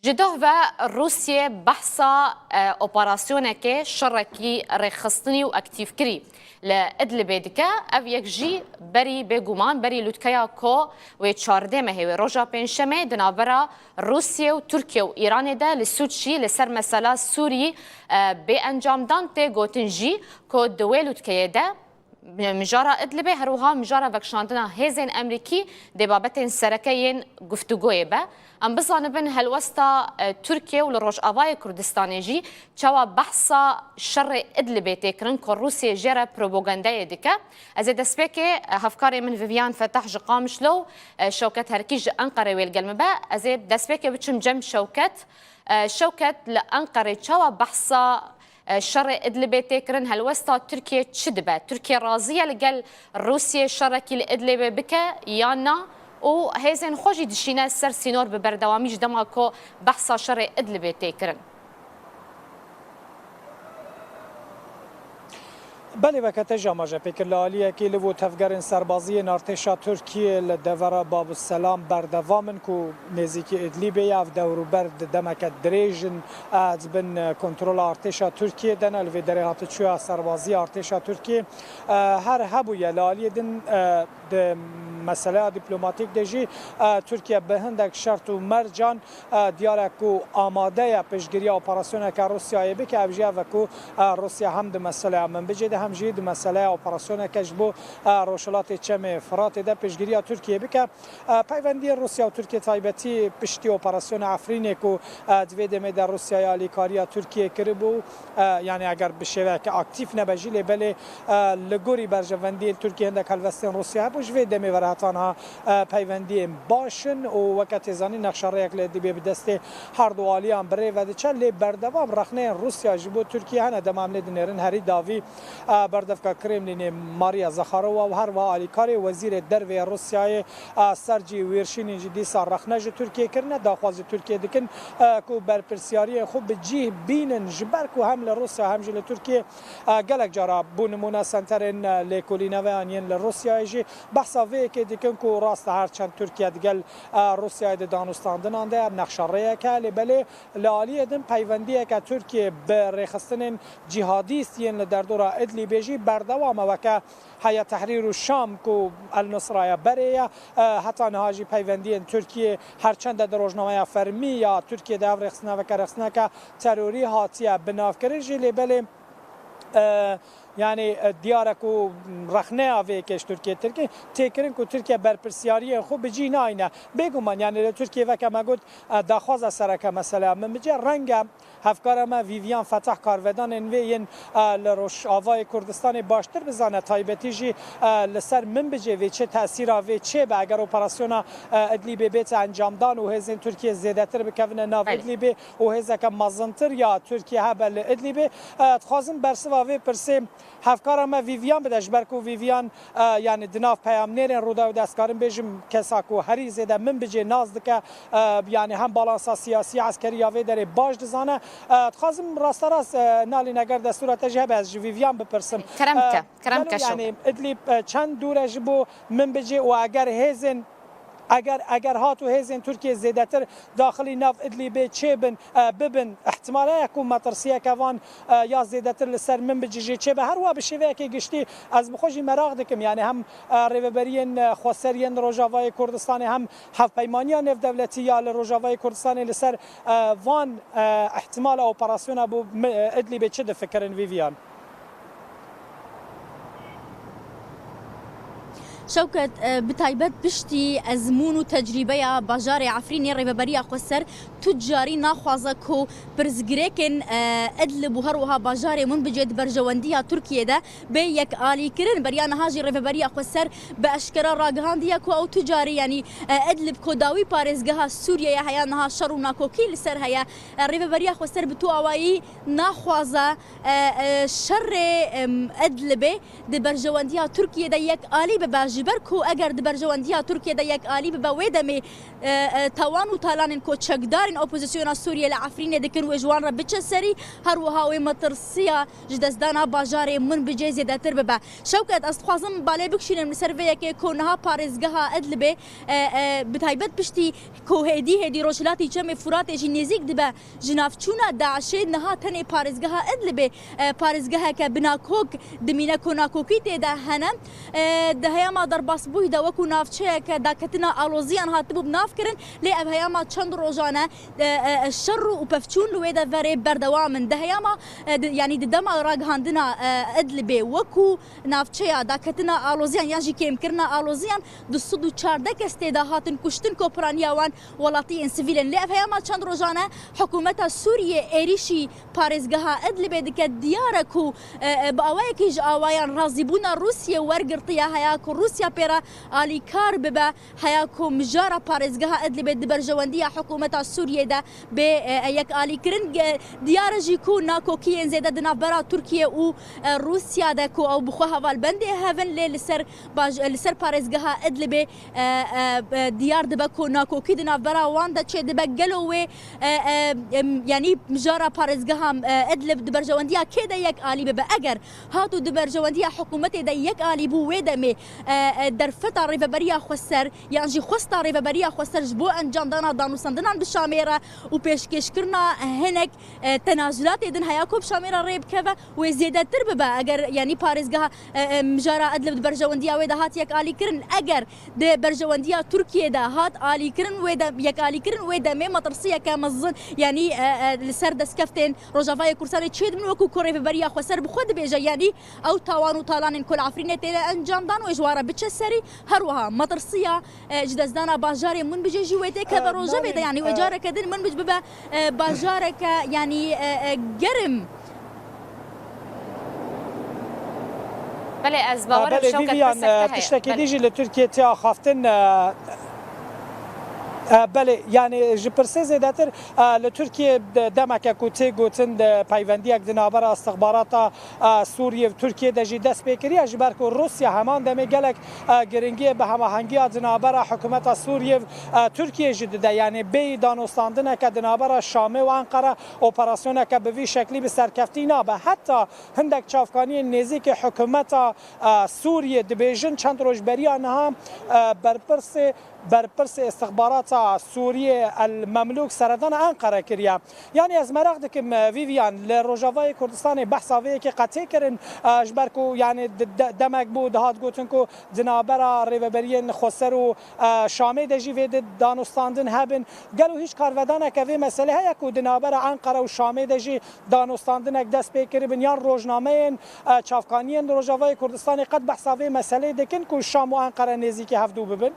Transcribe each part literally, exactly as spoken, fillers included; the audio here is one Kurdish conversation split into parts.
Ji doh ve Rûsye behsa, e, operasyonekê, şerekî rêxistinî û aktîfkirî li Idlibê dike. Ev yek jî berî, bêguman berî lûtkeya ku wê çardeh mehê, wê roja pêncşemê di navbera Rûsye û Tirkiye û Îranê de li Sûçî li ser mesela Sûrî, e, bê encamdan, tê gotin jî ku di wê lûtkeyê de mijara Idlibê, her wiha mijara vekişandina hêzên Emerîkî dê babetên sereke yên guftûgoyê be. Em bizanibin helwesta, e, Tirkiye û li Rojavayê Kurdistanê jî çawa behsa şerê Idlibê tê kirin ku Rûsye jê re propagandeyê dike. Ez ê destpêkê, e, hevkarê min Vivian Fetah ji Qamişlo û, e, Şewket Herkî ji Enqerê wê li gel min be. Ez ê destpêkê biçim cem Şewket. E, Şewket, li Enqerê çawa behsa e, şerê Idlibê tê kirin, helwesta Tirkiye çi dibe? Tirkiye razî ye li gel Rûsiyê şerekî li Idlibê bike yan na? Û hêzên xwe jî dişîne ser sînor bi berdewamî ji dema ku behsa şerê Idlibê tê kirin? Belê, weke te jî amaje pê kir, li aliyekî liv û tevgerên serbazî yên artêşa Tirkiyê li devera Babusselam berdewam in ku nêzîkî Idlibê ye. Ev dewrûber di demeke dirêj in, e, di bin kontrola artêşa Tirkiyê de ne. Li vê derê hatiçûya serbazî artêşa Tirkiyê, e, her hebûye. Li aliyê din, e, di meseleya dîplomatîk de jî, e, Tirkiye bi hindek şert û mercan, e, diyar e ku amade ye piştgiriya operasyoneke Rûsyayê bike. Ev jî ev e ku, e, Rûsya hem di meseleya Minbicê de hem jî di meseleya operasyoneke ji bo, e, Rojhilatê Çemê Firatê de piştgiriya Tirkiyê bike. E, peywendiyên Rûsya û Tirkiye taybetî piştî operasyona Efrînê ku, e, di vê demê de Rûsyayê alîkariya Tirkiyê kiribû, e, yanî eger bi şêweyeke aktîf nebe jî, lê belê, e, li gorî berjewendiyên Tirkiye hindek helwestên Rûsya hebû. Ji vê demê were heta niha, e, peywendiyên baş in û weke tê zanîn nexşerêyek li Idlibê bi destê her du aliyan bi rê ve diçe, lê berdewam rexneyên Rûsya ji bo Tirkiye hene. Dema em lê dinêrin herî dawî, e, berdevka Kremlînê Maria Zakharova û her wiha alîkarê wezîrê derve yê Rûsyayê, e, Sercî Wîrşînîn jî dîsa rexne ji Tirkiyê kirine. Daxwaz ji Tirkiyê dikin, e, ku berpirsiyariyên xwe bi cih bînin, ji ber ku hem li Rûsya hem jî li Tirkiyê, e, gelek cara, bo nimûne, senterên, e, lêkolîneveyan yên li Rûsyayê jî behsa vê yekê dikin ku rast e, her çend Tirkiye digel, e, Rûsyayê di danûstandinan de ye, ev nexşerêyek e, lê belê li aliyê din peywendiyeke Tirkiyê bi rêxistinên cîhadîst yên li derdora Idlibê jî berdewam e, weke Heya Tehrîr û Şam ku El Nusra ye berê ye. E, heta niha jî peywendiyên Tirkiyê, her çend e di rojnameya fermî ya Tirkiyê de ev rêxistina weke rêxistineke terorî hatiye binavkirin jî, lê belê, e, yanî, e, diyar e ku rexneya vê yekê ji Tirkiyê tê kirin, tê kirin ku Tirkiye berpirsiyariyên xwe bi cih nayne. Bêguman, yanî li Tirkiyê, weke me got, e, daxwaza sereke meseleya Minbicê, reng e hevkara me Vivian Fetah karvedanên vê yên, e, li Rojavayê Kurdistanê baştir bizane, taybetî jî, e, li ser Minbicê vê çi tesîra vê çê be eger operasyona, e, Idlîbê bête encamdan û hêzên Tirkiyê zêdetir bikevine nav Belê. Idlîbê û hêzeke mezintir ya Tirkiye hebe li Idlîbê. E, dixwazim bersiva vê pirsê hevkara me Vivian bide, ji ber ku Vivian, e, yanî di nav peyamnêrên Rûdawê de ez karim bêjim, kesa ku herî zêde Minbicê nas dike, e, yanî hem balansa siyasî, eskerî ya vê derê baş dizane. E, dixwazim rasterast, e, Nalîn, eger destûra te jî hebe, ez ji Vivian bipirsim. Kerem bike, E, kerem bike, yanî Şewket. Idlîb, e, çend dûr e ji bo Minbicê û eger hêzên Eger, eger hat û hêzên Tirkiyê zêdetir daxilî nav Idlîbê çêbin, e, bibin, ihtimal heye ku metirsiyeke van, e, ya zêdetir li ser Minbicê jî çêbe. Her wiha bi şêweyekê giştî ez bi xwe jî meraq dikim, yanî hem, e, rêveberiyên, e, xweser yên Rojavayê Kurdistanê hem Hevpeymaniya Nêvdewletî ya li Rojavayê Kurdistanê li ser, e, van, e, ihtimala operasyona bo Mi-, e, Idlîbê çi difikirin, Vivian? Şewket, e, bi taybet piştî ezmûn û tecrîbeya bajarê Efrînê, rêveberiya xweser tu carî naxwaze ku pirsgirêkên, e, Idlib û her wiha bajarê Minbicê di berjewendiya Tirkiyê de bê yekalîkirin. Beriya niha jî rêveberiya xweser bi eşkera ragihandiye ku ew tu carî, yanî, e, Idlib ku dawî parêzgeha Sûriyê ye, heya niha şer û nakokî li ser heye. E, rêveberiya xweser bi tu awayî naxwaze, e, e, şerê, em, Idlibê di berjewendiya Tirkiyê de yekalî bibe. Ji ber ku eger di berjewendiya Tirkiyê de yekalî bibe, wê demê, e, e, tawan û talanên ku çekdarên opozisyona Sûriyê li Efrînê dikin, wê ji wan re biçe serî, her wiha wê metirsiya ji destdana bajarê Minbicê zêdetir bibe. Şewket, ez dixwazim balê bikişînim li ser vê yekê ku niha parêzgeha Idlibê, e, e, bi taybet piştî ku hêdî hêdî rojhilatî Çemê Furatê jî nêzîk dibe ji navçûna DAIŞê, niha tenê parêzgeha Idlibê, e, parêzgeheke binakok dimîne ku nakokî tê de hene. E, di heyama derbasbûyî de wekû navçeyeke daketina aloziyan hatibû bi nav kirin, lê ev heyama çend rojan e, e, e, şer û pevçûn li wê deverê berdewam in. Di heyama, e, di, yanî di dema ragihandina, e, Idlibê wekû navçeya daketina aloziyan yan jî kêmkirina aloziyan du sed û çardeh kes tê de hatin kuştin, ku piraniya wan welatî yên sivîl in. Lê ev heyama çend rojan e hikûmeta Sûriyê êrîşî parêzgeha Idlibê dike. Diyar e ku, e, e, bi awayekî ji awayan razîbûna Rûsiyê wergirtiye, heya ku Rûsya pê re alîkar bibe, heya ku mijara parêzgeha Idlibê di berjewendiya hikûmeta Sûriyê de bê, e, e, yekalîkirin. Ge-, diyar e jî ku nakokiyên zêde di navbera Tirkiye û, e, Rûsya de ku ew bi xwe hevalbendê hev in, lê li ser baj-, li ser parêzgeha Idlibê, e, e, e, diyar dibe ku nakokî di navbera wan de çêdibe. Gelo wê, e, e, em, yanî mijara parêzgeha, e, Idlib di berjewendiya kê de yekalî bibe? Eger hat û di berjewendiya hikûmetê de yekalî bû, wê demê, e, e, derfeta Rêveberiya Xweser yan jî xwesta Rêveberiya Xweser ji bo encamdana danûstandinan bi Şamê re û pêşkêşkirina hinek, e, tenazulatê din heya ku bi Şamê re rê bikeve, wê zêdetir bibe. Eger, yanî parêzgeha, e, e, mijara Idlib di berjewendiya wê de hat yekalîkirin, eger di berjewendiya Tirkiyê de hat alîkirin, wê de, yekalîkirin, wê demê metirsiyeke mezin, yanî, e, e, li ser destkeftên Rojavayê Kurdistanê çêdibin, wekû ku Rêveberiya Xweser bi xwe dibêje, yanî ew tawan û talanên ku li Efrînê têne encamdan, wê ji wan re biçe serî, her wiha metirsiya, e, ji destdana bajarê Minbicê jî wê têkeve. E, Rojevê de, belê, yanî wê, e, careke din Minbic bibe, e, bajareke, yanî, e, e, germ. Belê, ez bawer im, belê, Şewket, Vivian, pirsek te, e, heye. Tiştekî, belê, dî jî li Tirkiyê tê axaftin, e, e, belê, yanî ji pirsê zêdetir, e, li Tirkiyê de demeke ku tê gotin de peywendiyek di navbera istixbarata, e, Sûriyê û Tirkiyê de jî dest pê kiriye, ji ber ku Rûsya heman demê gelek, e, giringiyê bi hemahengiya di navbera hikûmeta Sûriyê û, e, Tirkiyê jî dide. Yanî bêyî danûstandineke di navbera Şamê û Enqere operasyoneke bi vî şeklî bi serkeftî nabe. Heta hindek çavkaniyên nêzîkî hikûmeta, e, Sûriyê dibêjin, çend roj beriya niha, e, berpirsê, berpirsê istixbarata Sûriyê El Memlûk seredana Enqere kiriye. Yanî ez meraq dikim, e, Vivian, li Rojavayê Kurdistanê behsa vê yekê qetê kirin, e, ji ber ku, yanî, de-, de-, demek bû dihat gotin ku di navbera rêveberiyên Xweser û, e, Şamê de jî vê di danûstandin hebin. Gelo hîç karvedaneke vê meselê heye ku di navbera Enqere û Şamê de jî danûstandinek dest pê kiribin, yan rojnameyên, e, çavkaniyên di Rojavayê Kurdistanê qet behsa vê meseleyê dikin ku Şam û Enqere nêzîkî hevdû bibin?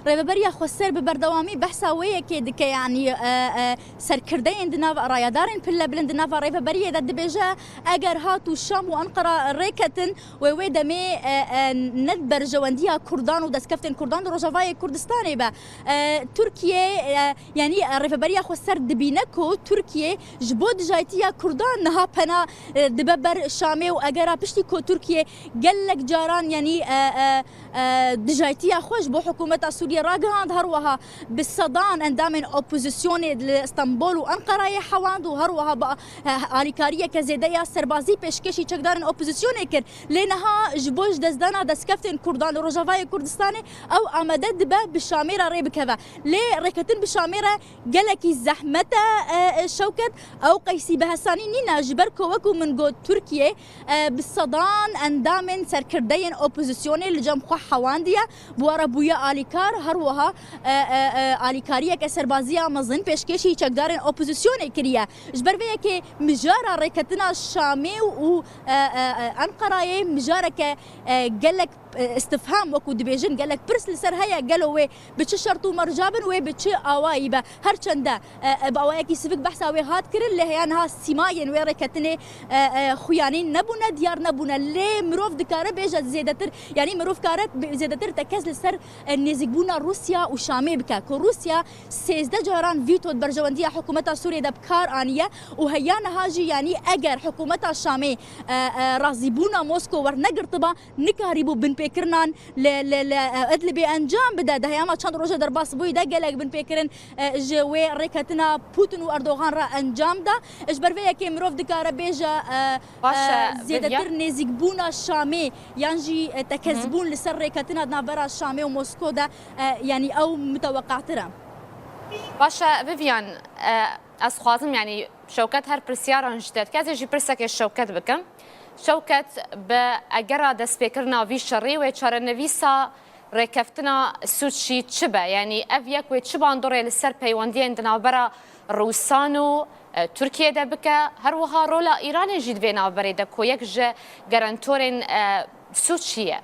Rêveberiya Xweser bi berdewamî behsa wê yekê dike, yanî, e, e, serkirdeyên di nav, rayedarên pilebilind di nava rêveberiyê de dibêje, eger hat û Şam û Enqera rêketin, wê wê demê, e, e, ne berjewendiya Kurdan û destkeftên Kurdan di Rojavayê Kurdistanê be. E, Tirkiye, e, yanî, e, rêveberiya Xweser dibîne ku Tirkiye ji bo dijaytiya Kurdan niha pena, e, dibe ber Şamê û egera piştî ku Tirkiye gelek caran, yanî, e, e, e, dijaytiya xwe ji bo hikûmeta Sûriyê ragihand, her wiha bi sedan endamên opozisyonê li Stenbol û Enqerayê hewand û her wiha bi, e, alîkariyeke zêde ya serbazî pêşkêşî çekdarên opozisyonê kir. Lê niha ji bo ji destdana destkeftên Kurdan li Rojavayê Kurdistanê ew amade dibe bi Şamê re rê bikeve. Lê rêketin bi Şamê re gelekî zehmet e, e, e, Şewket, ew qeysî bi hesanî nîne, ji ber ku wekû min got, Tirkiye, e, bi sedan endamên serkirdeyên opozisyonê li cem xwe hewandiye, bi we re bûye alîkar, her wiha, e, e, e, alîkariyeke serbaziya mezin pêşkêşî çekdarên opozisyonê kiriye. Ji ber vê yekê mijara rêketina Şamê û, e, e, e, Enqerayê mijareke, e, gelek, e, istifham, wekû dibêjin, gelek pirs li ser heye, gelo wê bi çi şert û merca bin, wê bi çi awayî be. Her çende, e, e, bi awayekî sivik behsa wê hat kirin, lê heya niha sîmayên wê rêketinê, e, e, xuyanîn nebûne, diyar nebûne. Lê mirov dikare bêje zêdetir, yanî mirov kare bi-, zêdetir te kes li ser, e, nêzîkbûna Rûsya û Şamê bike, ku Rûsya sêzdeh caran vîto di berjewendiya hikûmeta Sûriyê de bi kar aniye û heya niha jî, yanî eger hikûmeta Şamê, e, e, razîbûna Moskow wernegirtiba, nikarîbû binpêkirinan li, li, li, e, Idlibê encam bide. Di heyama çend roja derbas bûyî de gelek binpêkirin, e, ji wê rêketina Putin û Erdogan re encam da. Ji ber vê yekê mirov dikare bêje, e, Baş e, e, zêdetir Vivian. Nêzîkbûna Şamê yan jî, e, tekezbûn li ser rêketina di navbera Şamê û Moskow de, e, yanî ew miteweqatir e. Baş e, Vivian, e, ez xwazim, yanî Şewket her pirsiyaran ji te dike, ez ê jî pirsekê Şewket bikim. Şewket, bi egera destpêkirina vî şerî wê çarenivîsa rêkeftina Sûçî çi be? Yanî ev yek wê çi bandorê li ser peywendiyên di navbera Rûsan û, e, Tirkiyê de bike? Her wiha rola Îranê jî di vê navberê de ku yek ji garantorên, e, Sûçî ye.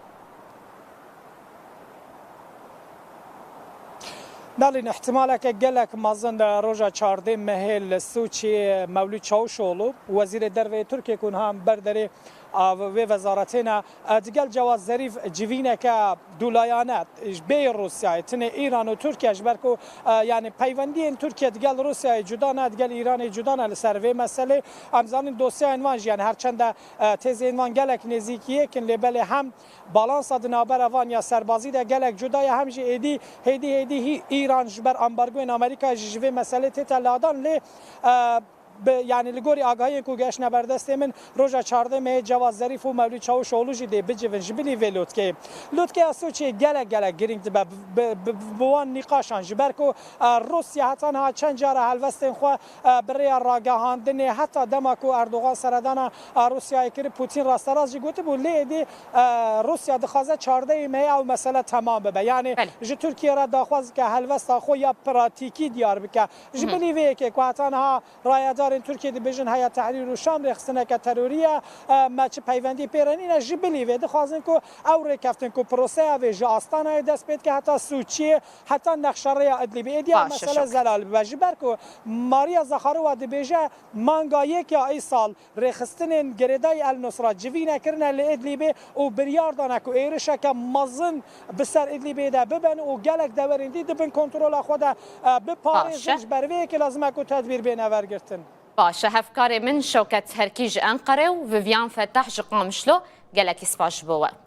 Nalîn, ihtimaleke gelek mezin di roja çardê mehê li Sûçî Mewlûd Çavuşoglu, wezîrê derve yê Tirkiyê ku niha em ber derê a vê wezaretê ne, e, digel Cewad Zerîf civîneke dulayane ji bê Rûsyayê, tinê Îran û Tirkiye, ji ber ku, e, yanî peywendiyên Tirkiye digel Rûsyayê cuda ne, digel Îranê cuda ne li ser vê meselê. Em zanin dosyayên van jî, yanî her çende, e, têzên van gelek nêzîkiyêk in, lê belê hem balansa di navbera van ya serbazî de gelek cuda ye, hem jî êdî hêdî hêdî hî Îran ji ber ambargoyên Amerîkayê jî ji vê meselê tête ladan, lê, e, bi, yanî li gorî agahiyên ku geştine ber destê min, roja çardeh mehê Cewad Zerîf û Mewlûd Çavuşoglu jî dê bicivin ji bilî vê lotkeyê. Lotkeya Sûçiyê gelek gelek girîng dibe bi, bi, bi, bi wan nîqaşan, ji ber ku, e, Rûsya heta niha çend cara helwestên xwe, e, bi rêya ragihandinê, heta dema ku Erdogan seredana, e, Rûsyayê kir, Putin rasterast jî gotibû, lê êdî, e, Rûsya dixwaze çardehê mehê ew mesele temam bibe. Yanî Belê. Ji Tirkiye re daxwaz dike helwesta xwe ya pratîkî diyar bike. Ji Hı hı. bilî vê yekê ku heta niha rayedarên Tirkiye dibêjin Heya Tehrîr û Şam rêxistineke terorî ye, e, me çi peywendî pê re nîne, ji bilî vê dixwazin ku ew rêkeftin ku proseya vê ji Astanayê dest pê dike heta Sûçiyê, heta nexşerêya Idlîbê, êdî ew Baş e, mesele Şewket. zelal bibe. Ji ber ku Maria Zakharova dibêje, manga yek ya îsal rêxistinên girêdayî El Nusra civîne kirine li Idlîbê û biryar dane ku êrişeke mezin bi ser Idlîbê de bibin û gelek deverên dî di bin kontrola xwe de, e, biparêzin. Baş e. Ji ber vê yekê lazim e ku tedbîr bêne vergirtin. Baş e, hevkarê min Şewket Herkî ji Enqere û Vivian Fetah ji Qamişlo, gelekî spas ji bo we.